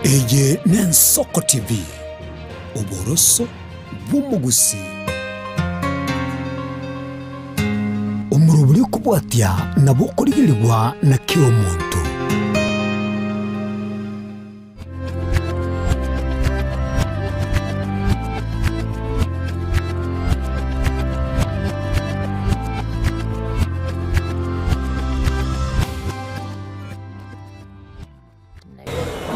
Eye n'Ensoko TV, oboroso bw'omogusii. Omorobori okobwatia nabo okorigerigwa na kera omonto.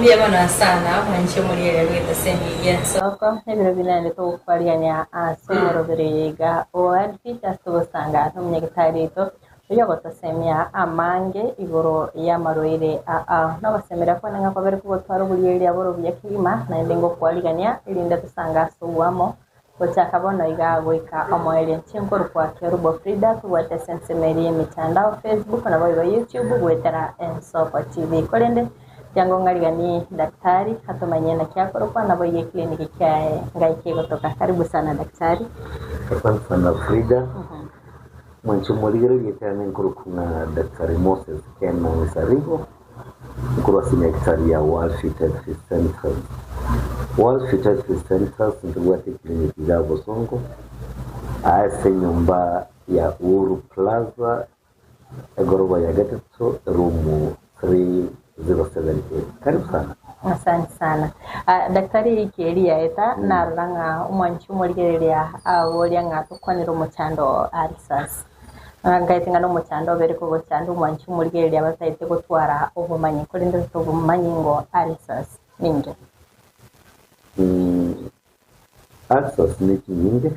Mbuya mono sana mwanche omoriere bw'eteseni y'ensoko ebiro binaende togokwariania ase omoroberi oyo iga o Adventures togosanga nomonyagetari oito oyogotosemia amange igoro y'amarwaire aa. Nogosemeria kwane ng'a kwabere kogotwara oboriereria bore obuya kegima naende ngokwarigania erinde tosange ase oboamo Gochaka bono iga goika omoerio inche nkorokwa Kerubo Frida tobwate ase ensemo eria y'emitandao Facebook naboigo YouTube goetera Ensoko TV. Korende tiango ng'ariganie daktari atomanyie naki akorokwa naboigo eclinic kiaye ngai kegotoka. Karibu sana daktari. Asante sana Frida. Mwanche omorigereria ekiagera nkorokwa ng'a Daktari Moses Ken Nsarigo. Nkorwa ase nyagetari ya World Fertility Centers. World Fertility Centers ntobwate eclinic iga Bosongo, aa ase enyomba ya Uhuru Plaza, egoroba ya gatato, room 307A. Karibu sana. Asante sana. Ah, daktari wiki eria yaeta narora ng'a omwanchi omorigereria aboria ng'a tokwanere omochando o ulcers. Ngaete ng'a nomochando obere kogochanda omwanchi omorigereria bataete gotwara obomanyi, korende tobomanyi ngo ulcers ninki. Ulcers ne chinyinge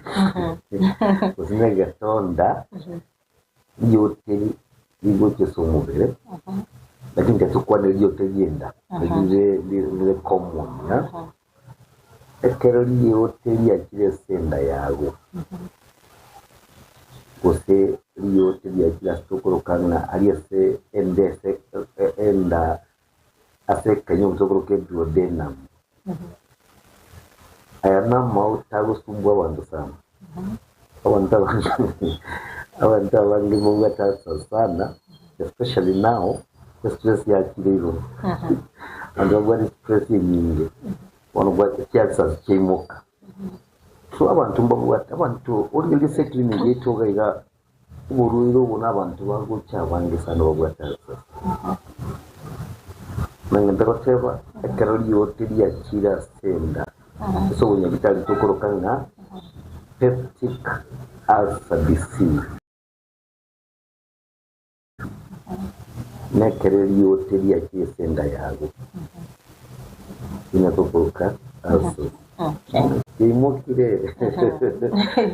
gose ne egetonda riote rigocha ase omobere lakini tiatokwana riote ri'enda rire rire common Ekero riote riachire ase enda yago, gose riote riachire ase tokoroka ng'a aria ase enda ase enda ase ekenyoro tokoroka eduodenum, aya namauta agosumbua abanto sana. Abanto abange abanto abange mbabwate ulcers sana especially now estress yachire igoro. Abanto babwate stress enyinge bono bwate chiulcers chiaimoka. So abanto mbabwate abanto origereria ase eclinic yaito iga iga oborwaire obo na abanto bagocha abange sana babwate ulcers. Nang'ende goteba ekero riote riachire ase enda ase obonyagitari tokoroka ng'a peptic ulcer disease. Nekero riote riachire ase enda yago buna tokoroka ulcers. Okay. Riaimokire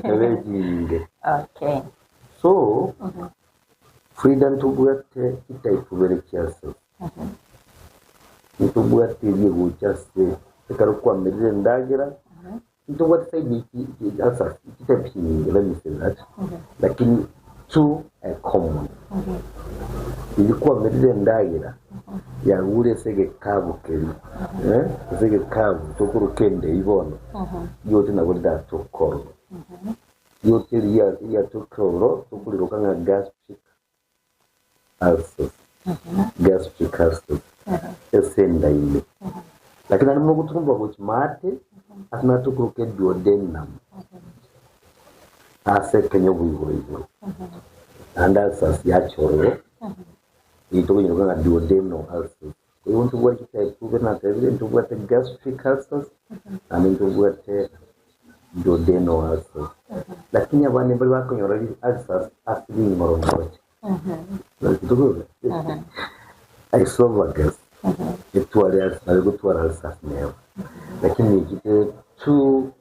ebe chinyinge. Okay. So Frida ntobwate chitype ibere chia ulcers. Ntobwate eria egocha ase ekero kwamerire endagera, ntobwate side ulcers chitype chinyinge let me say that, lakini two are common. Riria kwamerire endagera, yagure ase egekabu keria, ase egekabu tokoroka endei bono, riote nabo riratoke ororo. Riote riria riatoke ororo, tokoriroka ng'a gastric ulcers, gastric ulcers, ase enda ime. Lakini naende buna ogotumba gochia maate, ase natokoroka eduodenum, ase ekenyobu igoro igoro. Naende ulcers yacha ororo, eyio tokonyeroka ng'a duodenal ulcers. Kwa hivo ntobwate chitype ibere natebire, ntobwate gastric ulcers, naende ntobwate duodenal ulcers. Lakini abande mbare bakonyora ulcers ase ring'orong'oroche. Esophagus etware ulcers, nabo egotwara ulcers nero. Lakini echi the two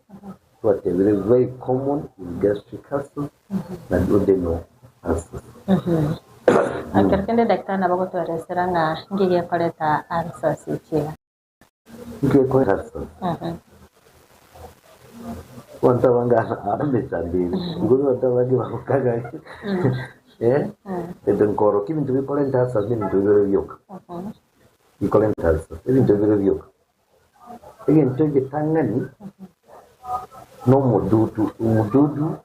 twatebire very common is gastric ulcers na duodenal ulcers. Ekero kende daktari nabo agotoeresera ng'a nki gekoreta ulcers echi iga. Abanto abange emechando ere, igo abanto abange bagokaga ebe nkorokia ebinto bikorenta ulcers na ebinto bibere bioka, bikorenta ulcers, ebinto bibere bioka. Egento egetang'ani na omodudu, omodudu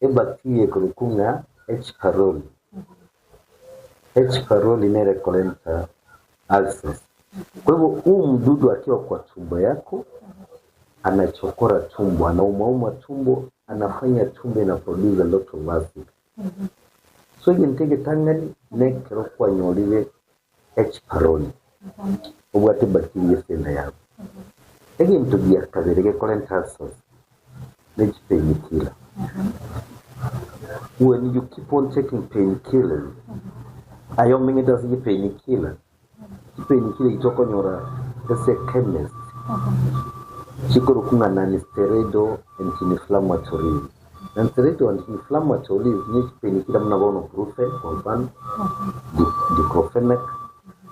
ebacteria ekorokwa ng'a H pylori, H pylori nere ekorenta ulcers. Kwa hivyo huu mdudu akiwa kwa tumbo yako anachokora tumbo, anaumauma tumbo, anafanya tumbo ina produce a lot of acid. So egento egetang'ani nekero kwanyorire H pylori obwate bacteria ase enda yago. Egento gia kabere gekorenta ulcers ne chipainkiller. When you keep on taking painkillers, aye omenyete ase chipainkiller, chipainkiller echi tokonyora ase chemist chikorokwa ng'a non-steroidal anti-inflammatories. Non-steroidal anti-inflammatories ne chipainkiller buna bono Brufen kwa mfano, Diclofenac.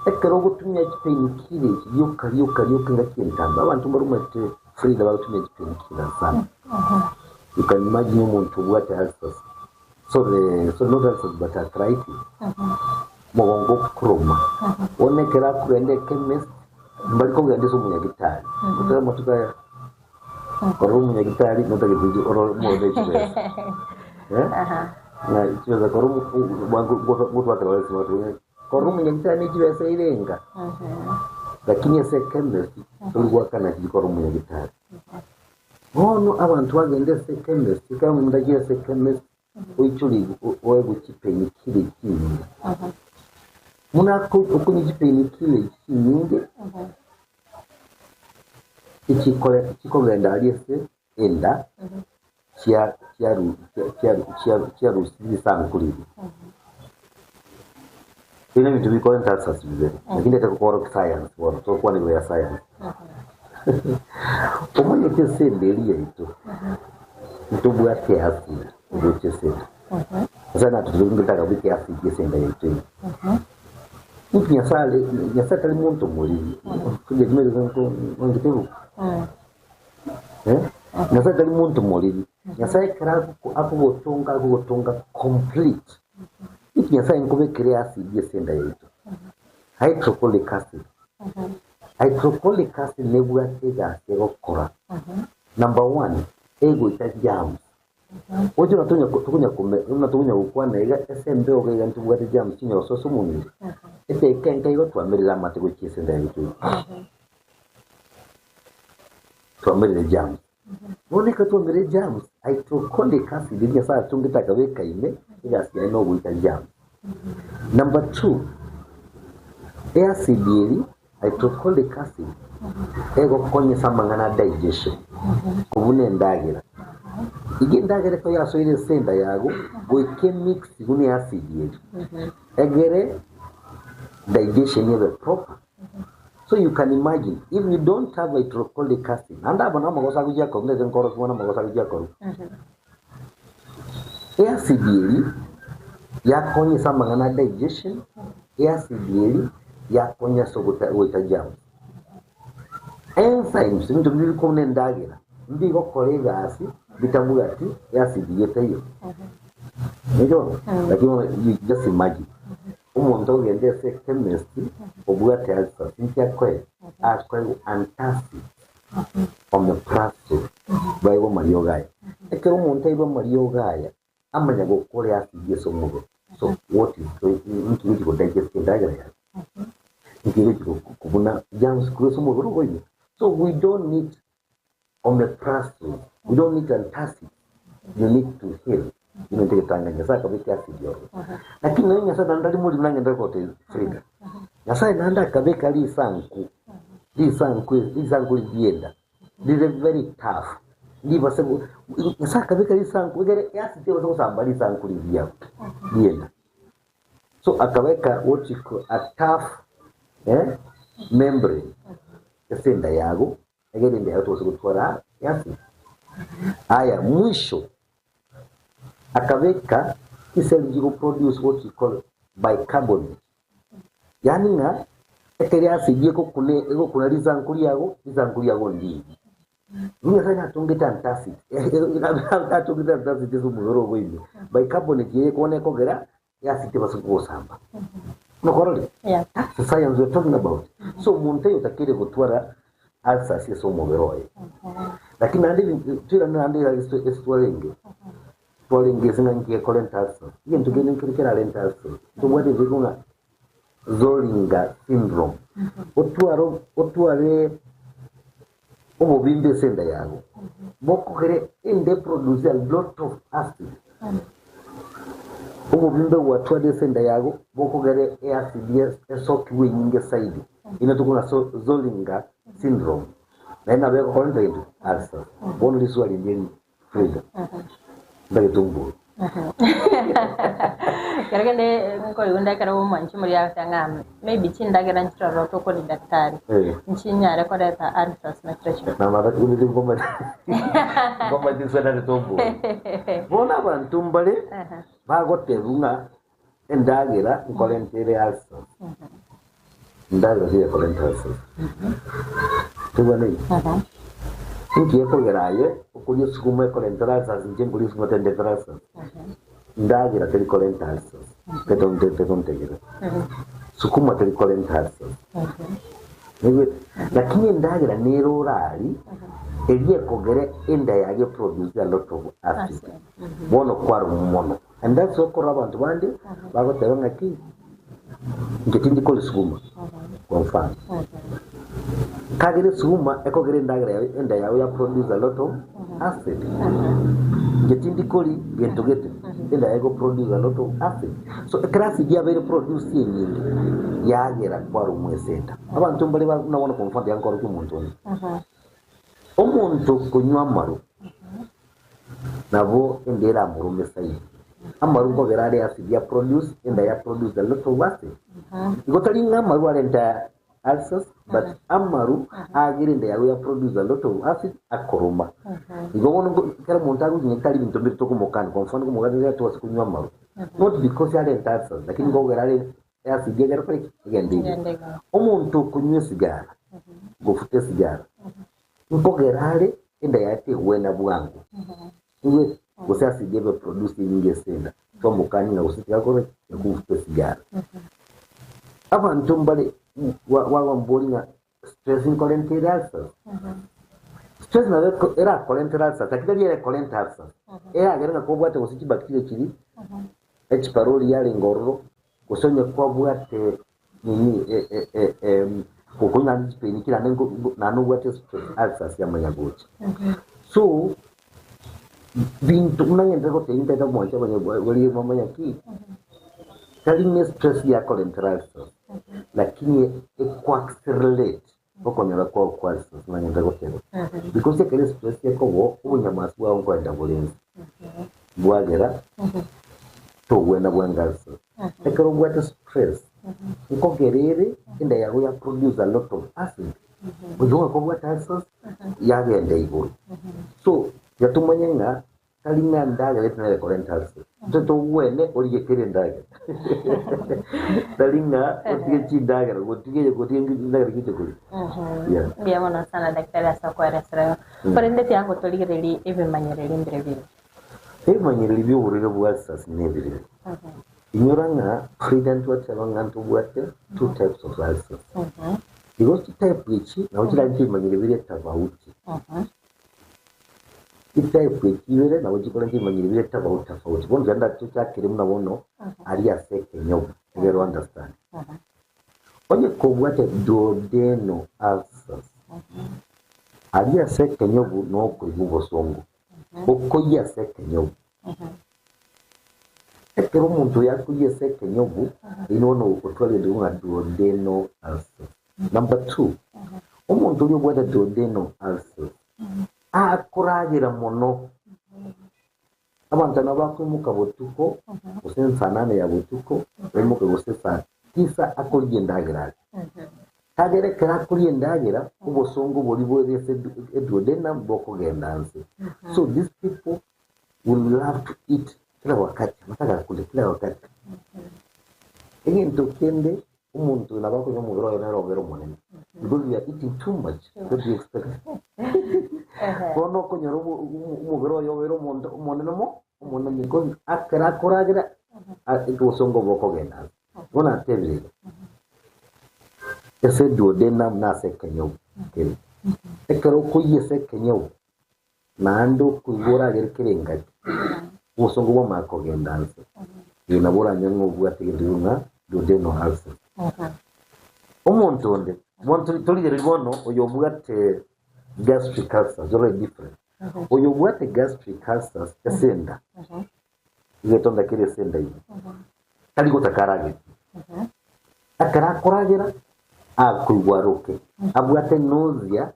Ekero ogotumia chipainkiller echi rioka rioka rioka engaki entambe, abanto mbaromanyete Frida bagotumia chipainkiller sana. You can imagine omonto obwate ulcers, sorry, sorry not ulcers but arthritis, mogongo okoroma. Bono ekero akogenda echemist, mbari kogenda ase omonyagitari, otebe amatuko aya, orore omonyagitari notagete oche orore omorore chibesa. Eh? Ng'a chibesa kore ngotwakera bare ase amatuko Korwa omonyagitari ne chibesa irenga, lakini ase echemist tori goakana chiri korwa omonyagitari. Bono abanto bagenda ase echemist, ekero omonto achire ase echemist, oichore oegwe chipainkiller chinyinge. Buna ako- okonywa chipainkiller echi chinyinge, echikore chikogenda aria ase enda chia chiaru chiaru chiaru chiarusia risanku riria. Ebi nebinto bikorenta ulcers bibere, lakini ndete gokora science bono, togokwana igoro ya science. Omanyete ase enda eria yaito, ntobwate acid egocha ase enda. Nyasaye natotebia ngotaka goika acid ase enda yaito ime. Inki Nyasaye are, Nyasaye tari monto moriri, ongete ebuku. Eh? Nyasaye tari monto moriri. Nyasaye ekero ago- akogotonga akogotonga complete. Inki Nyasaye nkobekere acid ase enda yaito. Hydrochloric acid. Hydrochloric acid nebwate egasi egokora. Number one, egoita germs. Oche na tonya tokonya kome buna tokonya gokwana iga ase embeo iga iga ntobwate germs chinya gosoa ase omobere. Eteka enke igo twamerire amate gochia ase enda yaito ime. Twamerire germs. Bono ekero twamerire germs, hydrochloric acid eria Nyasaye atongete akabeka ime, egasi yaye nogoita germs. Number two, eacid eria Hydrochloric acid egokonya ase amang'ana a digestion, kobuna endagera. Iga endagera ekero yasoire ase enda yago, goika emix buna eacid eria, egere digestion ebe proper. So you can imagine, if you don't have hydrochloric acid, naende aba namagoso agochia korwa, ndete nkorokia bono amagoso agochia korwa. Eacid eria yakonya ase amang'ana a digestion, eacid eria yakonya ase ogoita germs. Enzymes ebinto biria bikobuna endagera mbigokora egasi bitabwati eacid eyio etaiyo. Nairobi? Lakini bono you just imagine omonto ogende ase echemist obwate ulcers inki akoegwa? Akoegwa antacids. Omeprazole, baegwe amariogo aya. Ekero omonto airwe amariogo aya, amanya gokora acid ase omobere. So what is going inki gochi godigest endagera yaye? Inki gochi kobuna germs korwa ase omobere obo ime? So we don't need omeprazole, we don't need antacid, you need to heal. Inwe ntegetanga Nyasaye akabeka acid ororo. Lakini nonya Nyasaye naende tari morimo nangende gotebia Frida. Nyasaye naende akabeka risanku Risanku risanku rigienda rire very tough ribase go Nyasaye akabeka risanku egere eacid ebase gosamba risanku riria rienda. So akabeka what you call a tough eh, membrane ase enda yago egere enda yago tobase gotwara eacid. Aya mwisho akabeka chiseli chigoproduce what you call bicarbonate Yaani ng'a ekero acid egokuna egokuna risanku riago, risanku riago ndiibi. Riria Nyasaye natongete antacid, atongete antacid ase omobere obo ime, bicarbonate eye bono ekogera acid tebasa kogosamba. Nokorore? Yeah. That's the science we're talking about. So omonto oyo otakeire gotwara ulcers ase omobere oye. Lakini naende toirane naende ase twarenge. Twarenge ase ng'a inki gekorenta ulcers. Egento kende nkere kerarente ulcers. Ntobwate enchera ng'a. Zollinger syndrome. Otware otware obobimbe ase enda yago bokogere enda eproduce a lot of acid. Obobimbe gwatwarire ase enda yago bokogere eacid esokigwe enyinge zaidi. Eye tokong'a Zollinger syndrome. Naende nabo egokora gento ulcers. Bono riswali ndiri Frida, ntagete ombori. Kero kende nkoigwa nde ekero omwanchi omoria agoteba ng'a maybe chindagera nchiroro tokori daktari, Eh. nchinyare koreta ulcers na chirochio. Na mara tugumete nkomanya nkomanya inse ntagete ombori. Bono abanto mbare bagotebwa ng'a endagera nkorenta ere ulcers. Endagera tiyekorenta ulcers. Tobwanei? Inki ekogera aye okoria esukuma ekorentera ulcers inche nkoria esukuma tendetera ulcers? Endagera teri korenta ulcers. Tetontegerera. Sukuma teri korenta ulcers. Naigwete? Lakini endagera nere orari eria ekogera enda yaye eproduce a lot of acid. Bono kwaromwa mono. And that's why okorora abanto bande bagoteba ng'aki inche tindi koria sukuma kwa mfano. Kagera esukuma ekogera endagera yao enda yao ya produce a lot of acid. Inche tindi kori gento gete enda yao ego produce a lot of acid. So ekero acid yabeire produced enyinge yagera kwaromwa ase enda. Abanto mbare ba buna bono kwa mfano tiga nkorokia omonto onde. Omonto okonywa amarwa Nabo enda eramorome zaidi. Amaru nkogera are acid ya produce, enda ya produce a lot of acid. Igo tari ng'a amaru arente ulcers, but amaru agere enda yago ya produce a lot of acid akoroma. Igo bono nko- ekero omonto agochinya tari binto mbire tokomokani, kwa mfano komokani nigo twase konywa amaru. Not because arente ulcers, lakini nkogera are acid egere kore ki? Egende igoro. Egende igoro. Omonto okonywa esigara, gofuta esigara, Nkogera are enda yaye tegwena bwango, igwe gose acid ebe produced enyinge ase enda, twamokania ng'a gose tiga kore ki? Tiga kobuta esigara. Abanto mbare wabambori ng'a stress nkorenta ere ulcers, stress nabo eko erakorentere ulcers lakini tari erekorenta ulcers, eragere ng'a kobwate gose chibacteria chiria, echiparoli yarenge ororo, gose onye kwabwate nini gokonywa naende chipain kera naende naende nobwate stress ulcers yamanya gocha. So binto buna ng'enderere gotebia ntaete omoanche abanye baria bamanya ki, tari ng'a estress yakorentera ulcers lakini ekoaccelerate okonyora kwao kwa ulcers buna ng'enderere goteba. Because ekero estress ekoba obonyamasi bwao nkoenda bore inse, bwagera togwena bwango ulcers. Ekero obwate stress, nkogera ere enda yago ya produce a lot of acid, oyio ng'a kobwate ulcers yagenda igoro. So tiga tomanye ng'a tari ng'a endagera ete nere ekorenta ulcers, intwe togwene origie kera endagera tari ng'a otige chindagera gotige eye gotige endagera goche koria. Yeah. Mbuya mono sana daktari ase okoeresera igo. Korende tiga ngotorigererie ebimanyereri mbire bire. Ebimanyereri bi'oborwaire bwa ulcers nebiriri. Inyora ng'a Frida ntwateba ng'a ntobwate two types of ulcers. Igo chitype echi nabo chirarente ebimanyereri bire tofauti. Chitype echi ibere nabo chikorenta ebimanyereri bire tofauti tofauti. Bono tiga ndatochakere buna bono aria ase ekenyobu egere o understand. Onye kobwate duodenal ulcers, aria ase ekenyobu nokoigwa obosongo. Okoyia ase ekenyobu. Ekero omonto oyo akoyia ase ekenyobu, eyio bono ogotwara egento ng'a duodenal ulcer. Number two, omonto oria obwate duodenal ulcer, akoragera mono, abanto nabo bakoimoka botuko, gose saa nane ya botuko, baimoke gose saa tisa akorigia endagera aria. Kagere ekero akoria endagera, obosongo boria bore ase eduodenum bokogenda nse. So these people will love to eat kila wakati, bataka kula kila wakati. Egento kende omonto oyo nabo akonywa omobere oye nere obere omonene because we are eating too much, what do you expect? Bono okonyora omobere oye obere omonto omonene mo, omonene because ekero akoragera obosongo bokogenda nse. Bono atebire iga, Ase eduodenum na ase ekenyobu kere. Ekero okoyia ase ekenyobu, naende okoigwa oragere kera engaki, obosongo bwamanya kogenda nse. Erio nabo oranyore ng'a obwate egento keria ng'a duodenal ulcer. Omonto onde, bono tori- torigereria bono oyo obwate gastric ulcers ore different. Oyo obwate gastric ulcers ase enda, egetonda kere ase enda ime, tari gotaka aragere. Ekero akoragera, akoigwa aroke, abwate nausea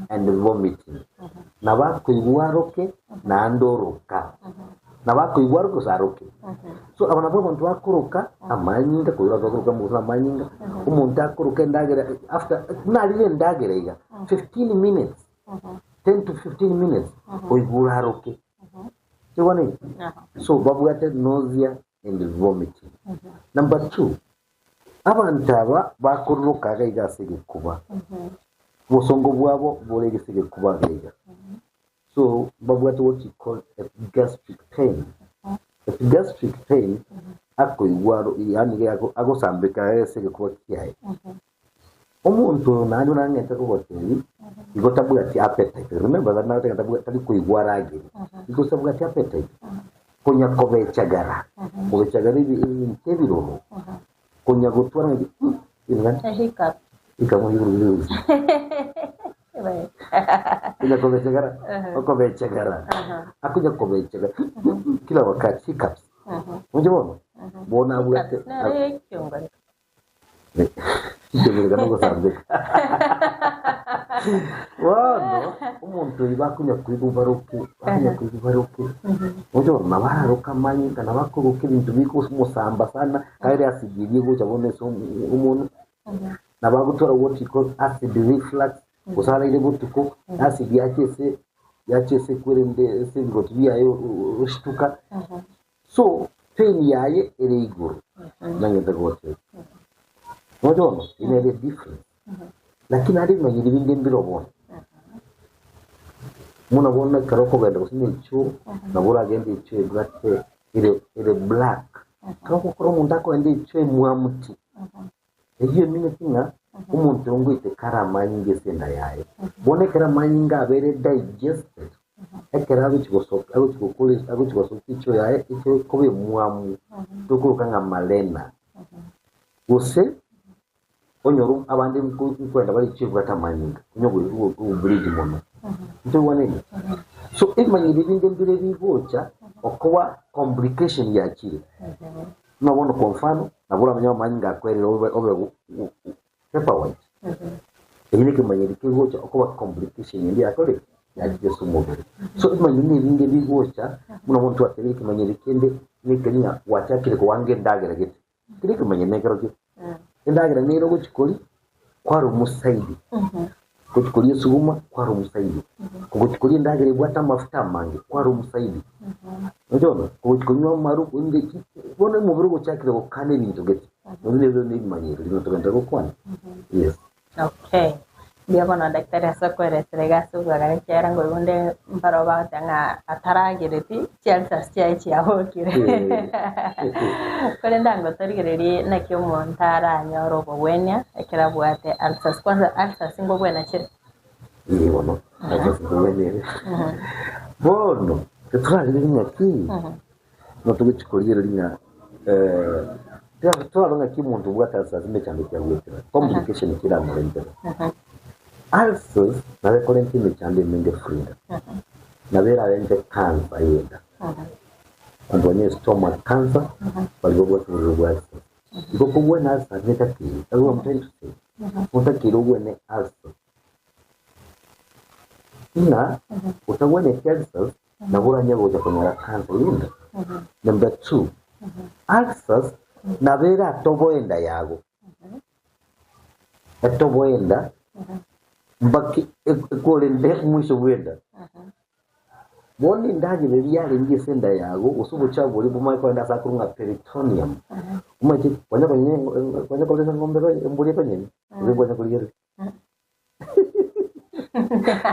and vomiting. Nabo akoigwa aroke naende oroka. Nabo akoigwa aroke gose aroke. So aba nabwo abanto bakoroka amanyinga, koigwa bakoroka gose amanyinga, omonto akoroka endagera after buna arire endagera iga, 15 minutes, 10 to 15 minutes, oigure aroke. Kigwanire? So babwate nausea and vomiting. Number two, abanto aba bakoruruka iga iga ase egekuba, obosongo bwabo bore ase egekuba iga iga. So babwate what you call epigastric pain. Epigastric pain akoigwa aro yaani iga agosambeka ase egekuba kiaye. Omonto oyo naende buna ng'ente kogotebi, igo tabwati appetite. Remember that nagoteba tabwa tari koigwa aragere. Igo tabwati appetite. Konya kobechagara, kobechagara ebi ebinto ebiroro, konya gotwara ng'aki ing'ani? A hiccup. Hiccup igoro gose. Right. Konya kobechagara, okobechagara. Akonya kobechagara kila wakati hiccups. Oche bono? Bono abwate Hiccups nere ekiongoreka. Ekiongoreka nogosambeka. Bono omonto oyo bakonya koigwa baroke, bakonya koigwa baroke. Oche bono nabo araroke amanyinga, nabo akoroka ebinto bigomosamba sana, kaere acid eria egocha bono ase omonwe. Nabo agotwara what you call acid reflux, gose araire botuko, acid yacha ase yacha ase ekwerende ase ebigoti biaye oshtuka. So pain yaye ere igoro, nang'ete goteba. Oche bono, ere nere difference. Lakini are ebimanyiri binde mbire bono. Buna bono ekero okogenda gose na echoo, nabo oragende echoo ebwate ere ere black. Ekero ogokora omonto akogenda echoo emwamu ti, eyio emineti ng'a omonto oyo ngoiteka are amanyinga ase enda yaye. Bono ekero amanyinga abeire digested, ekero agochi gosoka agochi gokora agochi gosoka echoo yaye, echoo ekoba emwamu, tokoroka ng'a malena. Gose. Onyore abande nkoenda bare chibwate amanyinga, onye obreed mono. Ntoigwanene? So ebimanyiri binde mbire bigocha okoba complication yachire. Buna bono kwa mfano, nabo oramenye amanyinga akwerire obe obe paper white. Eki nekemanyiri kegocha okoba complication ende yakore ki? Yachire ase omobere. So ebimanyiri na ebinge bigocha, buna bono twatebire ekemanyiri kende nekeri ng'a gwachakire koanga endagera gete. Kera ekemanyano nekero ki? Endagera nere ogochia koria, kware omosaidi. Gochia koria esuguma, kware omosaidi. Ogochia koria endagera ebwate amafuta amange, kware omosaidi. Oche bono, ogochia konywa amaru, onde ki, bono omobere ogochakire gokana ebinto gete. Nonye nebio nebimanyero rimo togenda gokwana. Yes. Okay. Mbuya bono daktari ase okoeresera iga ase obwagare ekiagera nkoigwa onde mbaro bagoteba ng'a ataragereti chiulcers chiaye chiabokire. Korende ango torigererie naki omonto aranyore obogwenia ekero abwate ulcers. Kwanza ulcers nkobwena chire? Ee bono, ulcers nkobwena ere. Bono, titorarigereria ng'aki, Nigo togochia korigereria ng'a torarore ng'aki omonto obwate ulcers emechando ki agwetera, complication ki eramorentere. Ulcers nabo ekorenta emechando emenge Frida, nabo erarente cancer y'enda. Abanto banyore stomach cancer, baria babwate oborwaire bwa ulcers. Igo kobwene ulcers netakeire, that's what I'm trying to say, notakeire obwene ulcers. Ng'a otagweneti ulcers, nabo oranye gocha konyora cancer y'enda. Number two, ulcers nabo eratoboe enda yago, etoboe enda mpaka ekorende mwisho bw'enda. Bono endagera eria yarenge ase enda yago, gose obochafu boria bomanye kogenda ase akorwa ng'a peritoneum, omanyete kwanya konyenya kwanya koresa eng'ombe embori ekonyenya, gose kwanya korigereria.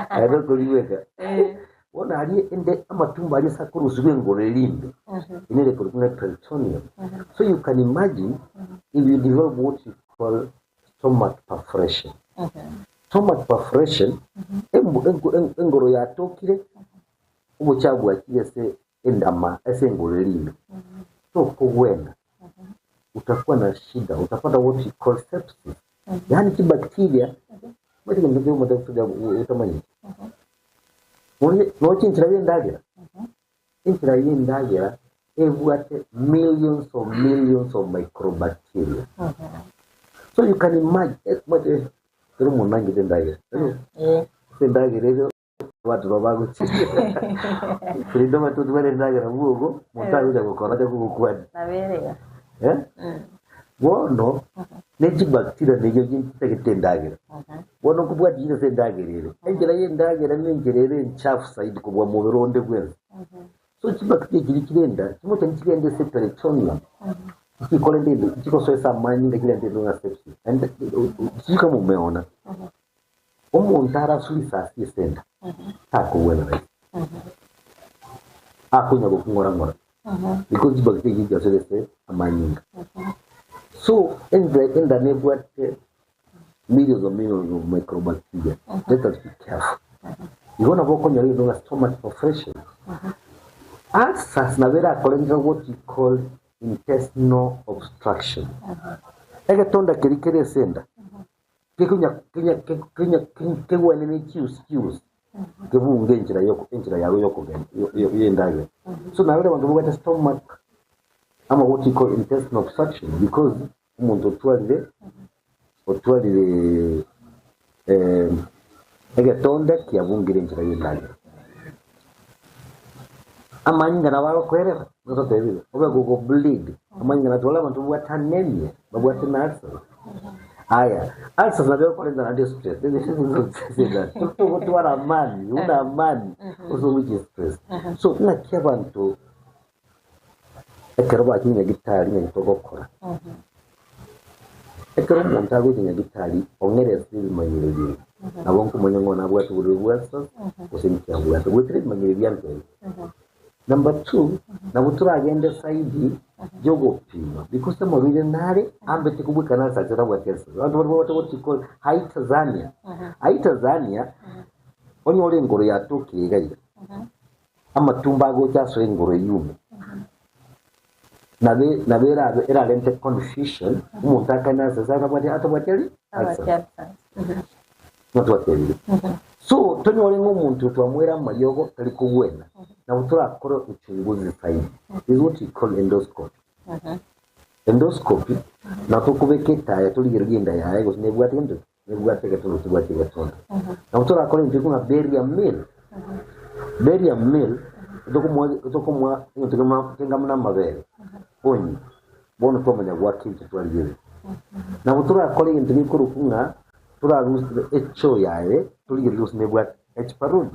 Aye nokoriweka. Bono aria ende amatumbo aria ase akorusigwa engoro eria ime, ere nere ekorokwa ng'a peritoneum. So you can imagine if you develop what you call stomach perforation. Stomach perforation, embu- engo- en- engoro yatokire, obochafu bwachire ase endama ase engoro eria ime, tokogwena. utakuwa na shida, utapata what we call sepsis. Yaani chibacteria omanyete egento kere omonto agosudia otamanyeti. Onye noche enchera ya endagera, enchera ya endagera ebwate millions of millions of microbacteria. So you can imagine, eh, omanyete ekero omonto angete endagera, Eh. ase endagera ere Abanto nabo bagochiria. Korende omanyete otware endagera bwogo, monto agocha gokora ache kogokwania. Nabo ere iga. Eh? Bono, ne chibacteria nechio chitagete endagera. Bono nkobwati chire ase endagera ere. Enchera ya endagera na enchera ere enchafu zaidi kobua mobere onde bwensi. So chibacteria chiria chire enda, chimocha nichigende ase peritoneum, chikore rende chigosoa ase amanyinga chirente rende ng'a sepsis. Naende sijui kama umeona. Omonto araswe risasi ase enda, takogwena rahisi. Akonya gokung'ora ng'ora. Because chibacteria echio chiasore ase amanyinga. So, enda enda nebwate millions of millions of microbacteria. Let us be careful. Igo nabo okonyora egento ng'a stomach perforation. Ulcers nabo erakorentera what we call intestinal obstruction. Egetonda keria kere ase enda, kegwane ne chiusi chiusi kebunge enchera yoko enchera yago yokogenda y'endagera. So narore abanto babwate stomach ama what you call intestinal obstruction because omonto otwarire otwarire egetonda kiabungire enchera y'endagera. Amanyinga nabo agokoerera, nototebie igo, obe gogo bleed, amanyinga natware abanto babwate anemia, babwate na ulcers. Aya, ulcers nabo egokorenta naende stress, togotwara amani, buna amani, ase which is stress. So ng'aki abanto ekero bachire nyagetari ng'aki togokora? Ekero omonto agocha nyagetari ong'ere ase ebimanyererio ebi, nabo nkomanya ng'a nabwate oborwaire bwa ulcers gose nki abwate, goetera ebimanyererio bia ntebi. Number two, nabo toragende saidi yogopima because amarwaire nare ambete kobwekana ulcers atabwati ulcers. Abanto baria babwate what you call hiatus hernia, hiatus hernia onyore engoro yatokire iga iga. Amatumbo agocha asoe engoro eyio ime, nabe nabo erabe erarente confusion, omonto akane ase ase atabwati atabwati aria Abwati ulcers. ulcers. Ng'a twatebire. So tonyore ng'a omonto oyo twamoera amariogo tari kogwena, nabo torakore uchunguzi zaidi. This is what we call endoscopy. Endoscopy, nabo tokobeka etaya torigererie enda yaye gose nebwate gento ki? Nebwate egetondo tebwati egetondo. Nabo torakore intwe buna barium meal. Barium meal, tokomoa tokomoa egento kema kenga buna amabere, onywe, bono twamanya goaka ebinto twarigereria. Nabo torakore egento gekorokwa ng'a torarusie echoo yaye torigererie gose nebwate H pylori.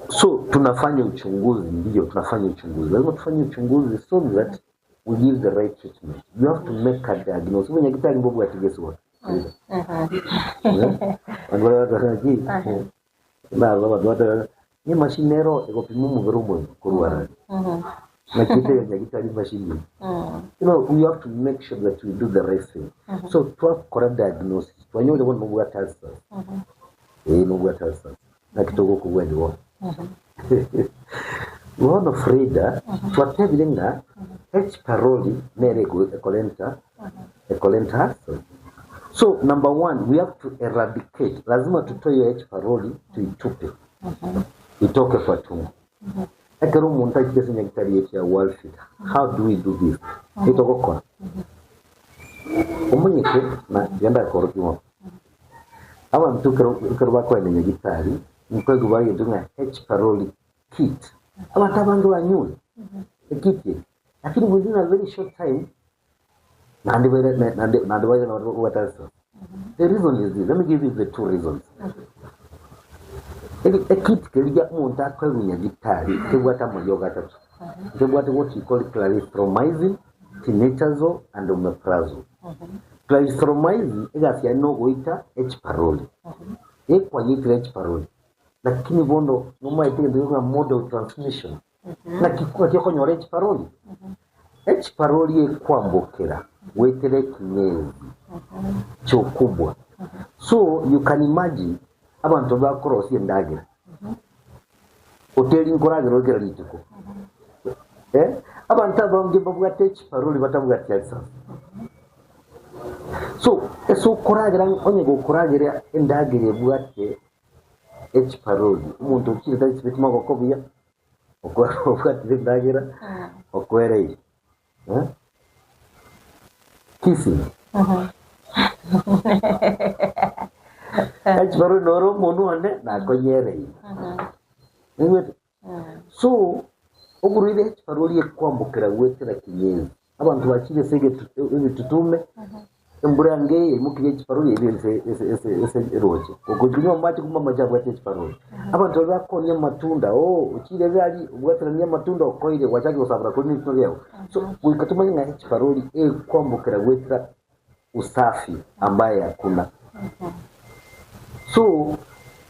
So tunafanya uchunguzi, ndiyo tunafanya uchunguzi, lazima tufanye uchunguzi so that we give the right treatment. You have to make a diagnosis. Obonyagitari mbobwati gesigoto. Abanto baria bateba ki? Nabo abanto bateba ni emashini ero egopima omobere omogima korwa arari. Naki ete nyagitari emashini eye. You know, we have to make sure that we do the right thing. So twakora diagnosis, twanyore bono nobwate ulcers. Eh, nobwate ulcers. Naki togokobwani bono. Bono Frida, twatebire ng'a H. pylori nere ekorenta ekorenta ulcers. So number one, we have to eradicate, lazima tutoe hiyo H. pylori tuitupe itoke kwa tumbo. Ekero omonto achire ase nyagitari yaito ya Walfit, how do we do this? Nigo togokora omanyete na tiga ndakorokia bono. Abanto ekero ekero bakoenda nyagitari, nkoigwa bagento ng'a H. pylori kit. Abanto abange banyure ekit eye, lakini within a very short time naende baira naende naende baira babwate ulcers. The reason is this, let me give you the two reasons. Eri ekit keria omonto akoegwa nyagitari kebwate amariogo atato. Nkebwate what we call clarithromycin, tinidazole and omeprazole. Clarithromycin egasi yaye nogoita H. pylori. Ekwanyeitire H. pylori lakini bono nomaete egento gekogera mode of transmission. Naki naki okonyora H. pylori? H. pylori ekwambokera goetera eking'ezi chiokobwa. So you can imagine abanto bakorosia endagera, hoteli nkoragera ore kera rituko, eh? Abanto abange mbabwate echiparori batabwati ulcers. So ase okoragera onye gokoragera endagera ebwate echiparori, omonto ochire taisibeti magoko buya, obwatire endagera okwereire. Eh? Kissing. Echiparori noro omonwe one nakonyereire. Naigwete? So, oborwaire echiparori ekwambokera goetera kinyezi. Abanto bachire ase ebitutume, embura ange yaimokirie echiparori yairire ase ase ase ase eroche. Gokoikinywa amache kumbe amache abwate echiparori. Abanto baria bakonia amatunda, oo ochire egari obwateranie amatunda okoire gwachakire gosabora korwa nebituma biago. So, goika tomanye ng'a echiparori ekwambokera goetera usafi ambaye hakuna. So,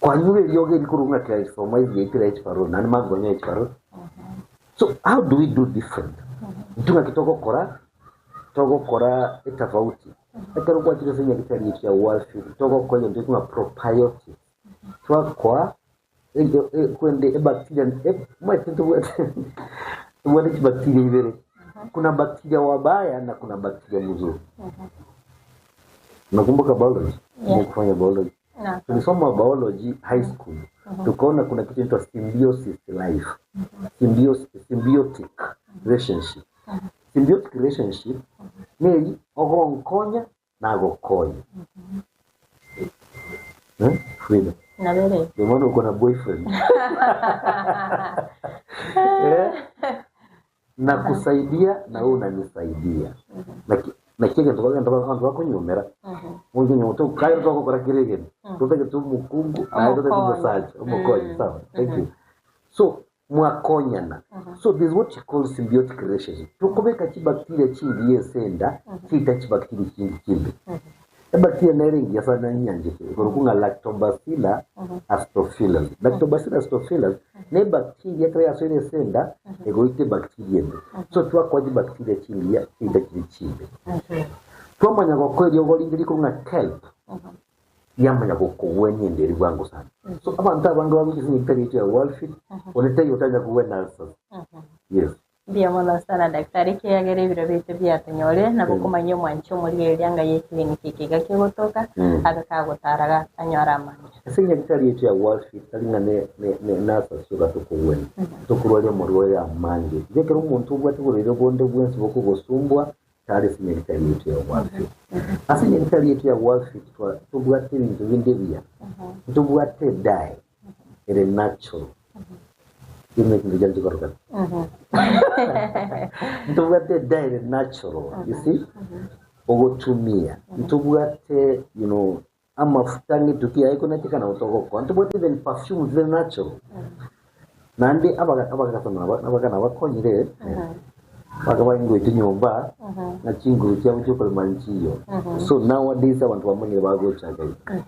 kwanyure eriogo eri korwa ng'a clarithromycin yaitire echiparori naende mambia kwanyora echiparori. So, how do we do different? Intwe ng'aki togokora? Togokora etafauti. Ekero gwachire ase nyagetari eke ya Wallfield, togokora egento gekong'a probiotics. Twakoa kwende ebacteria omanyete ntobwate tobwate chibacteria ibere. Kuna bacteria wabaya na kuna bacteria mzuri. Unakumbuka biology? Yeah. Mukufanya biology. Na. Tulisoma biology high school. Tukaona kuna kitu inaitwa symbiosis life. Symbiosis, symbiotic relationship. Symbiotic relationship neri ogonkonya nagokonya. Eh, Frida. Nabere. Ndio maana uko na boyfriend. Eh? Nakusaidia na wewe unanisaidia. Naki egento bagenda abanto bakonyomera. Monto to kaire togokora kere egento. Totagete omokungu naye totagete Omokonyi. omosacha omokonyi sawa. Thank you. So mwakonyana. So there's what you call symbiotic relationship. Tokobeka chibacteria chingiya ase enda chiita chibacteria chindi chimbe. Ebacteria nere engiya sana nyanchete ekorokwa ng'a Lactobacillus acidophilus. Lactobacillus acidophilus ne ebacteria ekero yasoire ase enda egoita ebacteria ende. So twakoa chibacteria chingiya chiaita chiria chimbe. Twamanya gokoa eriogo rinde rikorokwa ng'a kelp riamanya gokogwenia enda eria bwango sana. So abanto abange bagocha ase nyagetari yaito ya Wallfield onde taiyo otanya kogwena ulcers. Yes. Mbuya mono sana daktari ekiagera ebiro biaito biatonyorire nabo okomanya omwanchi omorigereria ng'a ye clinic eke iga kegotoka abe kagotara ga anyore amanya. Ase nyagetari yaito ya Wallfield tari ng'a ne ne ne nurses chioka tokogwenia, tokorwaria amarwaire amange. Igo ekero omonto obwate oborwaire bonde bwensi bokogosumbua tari ase nyagetari yaito ya Wallfield. Ase nyagetari yaito ya Wallfield twa tobwate ebinto binde ebiya, ntobwate edae ere natural. Ime ekinto kianche korokana. Ntobwate edae ere natural, you see, ogotumia. Ntobwate you know, amafuta ng'etukia yaye konetikana gotogokoa. Ntobwate even perfumes zire natural. Naende abaga abagaka naba abagaka nabakonyire, bakaba ngoeta nyomba, na chinguru chiabo chiokorema nchiyo. So nowadays abanto bamanyire bagochaka iga.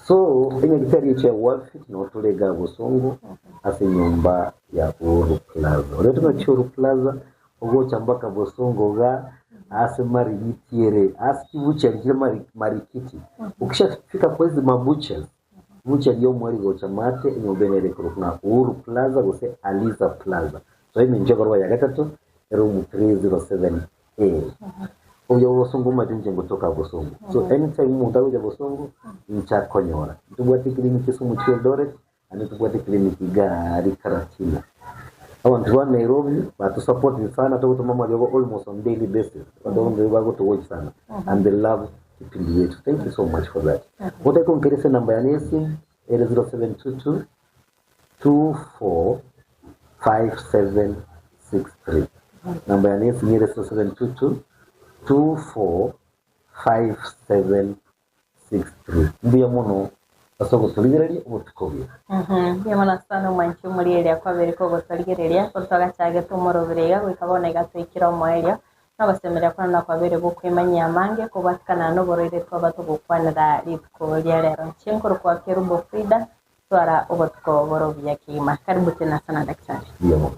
So enyagitari eche ya Wallfit no tore iga Bosongo ase enyomba ya Uhuru Plaza. Oria tonachi Uhuru Plaza ogocha mpaka Bosongo iga ase Marigiti ere ase chibuchari chire Mari- Marikiti. Ukishafika kwa hizi mabuchers buchari ya omweri gocha maate enyomba ene ere ekorokwa ng'a Uhuru Plaza gose Aliza Plaza. So emincho ekorwa ya gatato eroom 307A. Obuya bwa bosongo omanyete inche ngotoka bosongo. So anytime omonto agocha bosongo, inche akonyora. Ntobwate eclinic ase omochie o Eldoret, naende ntobwate eclinic iga aria Karatina. Abanto ba Nairobi batusupportire sana togotoma amariogo almost on daily basis. Abanto ba Nairobi bagotowochi sana and they love kipindi yetu. Thank you so much for that. Otake konkeria ase enamba yane ya esimu ere 0722 245763. Namba yane y'esimu ere 0722 245763. Mbuya mono ase ogotorigereria obotuko obuya. Mbuya mono sana omwanchi omorieria kwabere kogotorigereria korwa twagachagete omorobere iga goika bono iga twaikire omoerio nogosemeria kwane nokwabere gokwemanyia amange kobwatikana noborwaire twaba togokwanera rituko ria rero. Inche nkorokwa Kerubo Frida Twara obotuko bore obuya kegima. Karibu tena sana daktari. Mbuya mono.